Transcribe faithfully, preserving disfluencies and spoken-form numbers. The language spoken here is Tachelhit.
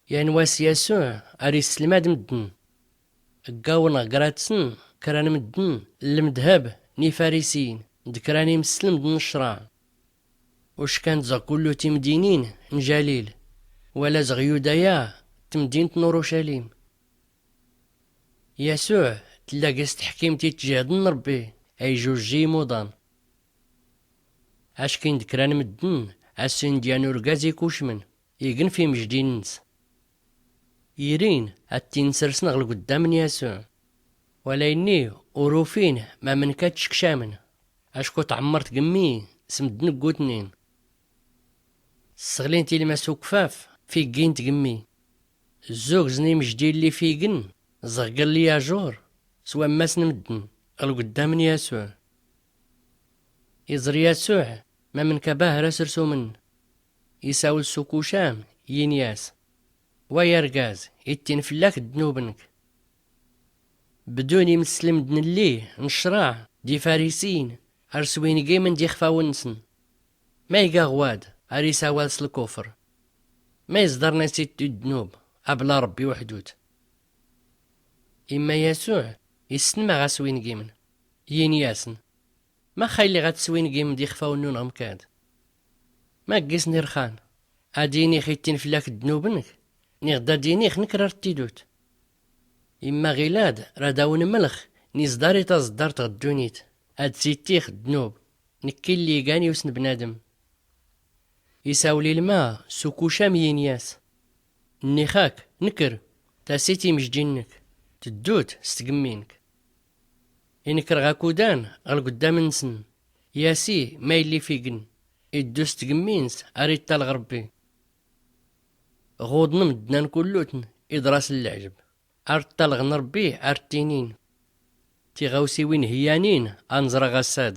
Yan wa s yasuɛ ar isslmad mddn. Ggawrn ɣ grat-sn kra n mddn n lmdhab n ifarisiyin d kra n imsslmd n ccraɛ. Uckan-d zɣ kullu timdinin n jalil, wala zɣ yudaya d tmdint n urucalim. Yasuɛ tlla gis tḥkimt i tjhd n rbbi a ijujji imuḍan. Ackin d kra n mddn a s-indyan urgaz ikucmn, ign f imjdin-ns. Irin a tt-innsrsn ɣ lgddam n yasuɛ. Wala inni ur ufin ma mnk a tt-ckcamn, acku tɛmmr tgmmi s mddn ggutnin. Ssɣlin-t ilmas ukfaf f iggi n tgmmi. Zzugz n imjdin lli f ign zɣ gr lyajur s wammas n mddn ɣ lgddam n yasuɛ. Iẓr yasuɛ ma mnk a bahra srsumn. Isawl s ukucam, yin-yas: Wa argaz ittin flak ddnub-nk. Bdun imsslmdn lli n ccraɛ d ifarisiyin ar swingimn d ixfawn-nsn. Ma iga ɣwad ar isawal s lkufr? Ma iẓḍrn a s-ittu ddnub abla rbbi uḥdud? Imma yasuɛ issn ma ɣa swingimn, yin-yasn: Maxa illi ɣa tswingimn d ixfawn-nnun ɣ mkad? Ma gisn irxan, ad inix ittin flak ddnub-nk, niɣ d ad inix nkr ar ttidut? Imma ɣilad rad awn mlx n iẓḍar i taẓḍart ɣ ddunit, ad s-ittix ddnub, nkki lli igan iws n bnadm. Isawl ilma s ukucam, yin-yas: Nnix-ak, nkr, tas-it imjdin-nk, tddut s tgmmi-nk. Inkr ɣ akudan ɣ lgddam-nsn, yasi ma illi f ign, iddu s tgmmi-ns ar ittalɣ rbbi. Ɣuḍn mddn-an kullutn iḍr-asn lɛjb, ar ttalɣn rbbi ar ttinin: Tiɣawsiwin hiyyanin a nẓra ɣassad,